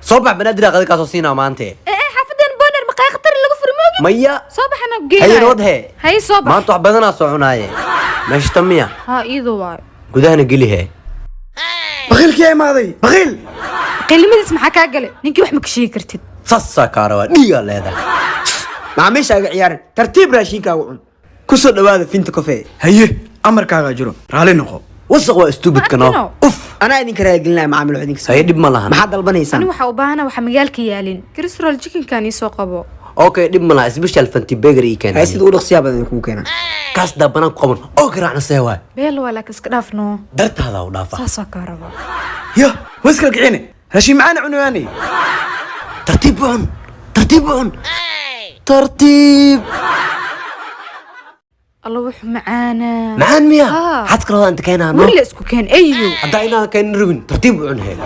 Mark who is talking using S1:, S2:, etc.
S1: Soo bax, Banaadir qada kaasoo siinaa maante.
S2: Ee ee, xaafadeen Boner maqaay khatar laga furi moogi.
S1: Maya.
S2: Soo baxana.
S1: Haye.
S2: Geynaayo.
S1: Nabad hee.
S2: Haye, soo bax.
S1: Maanta wax badanaa soo cunaaye. Meesha tan miya?
S2: Haa, iyadoo waayo.
S1: Gudahana geli hee.
S3: Baqiilkii imaaday, baqiil.
S2: Qilimadiis maxaa kaa galay? Ninkii wax ma ka sheegi kartid.
S1: Saasaa kaa rabaa, dhiigaa leedahay.
S4: Macaamiishaaga ciyaaran, tartiib raashinkaaga cun. Ku soo dhawaada Finta Coffee.
S3: Haye, amarkaagaa jiro, raali noqo.
S1: Wasaq waa stupidka no.
S2: Ma arkino.
S1: Uf.
S4: Anaa idinka raaligelinaya, macaamiil, wax idinka.
S1: Haye, dhib ma lahan.
S4: Maxaad dalbanaysaan?
S2: Ani waxaa u baahana waxa magaalka yaalin, crispy chickenkan ii soo qabo.
S1: Okay, dhib ma laha. Special fanti burger ii keen.
S4: Haye, sida u dhaqsiyaa badan idinkugu keenaa.
S1: Kaas daa banaan ku qaban oo garaacna, see waay?
S2: Beel waa, laakiin iska dhaaf noo.
S1: Dartaada u dhaafa.
S2: Saasaa kaa rabaa.
S3: Ya waskal kicine, raashin macaana cunayaanay.
S1: Tartiib u cun, tartiib u cun, tartiib.
S2: Alla, wuxuu macaanaa.
S1: Macaan miya?
S2: Haa.
S1: Xad kalooda inta keenaa no.
S2: Weli la isku keen ayo.
S1: Haddaa inaan keenin rabin, tartiib u cun hee.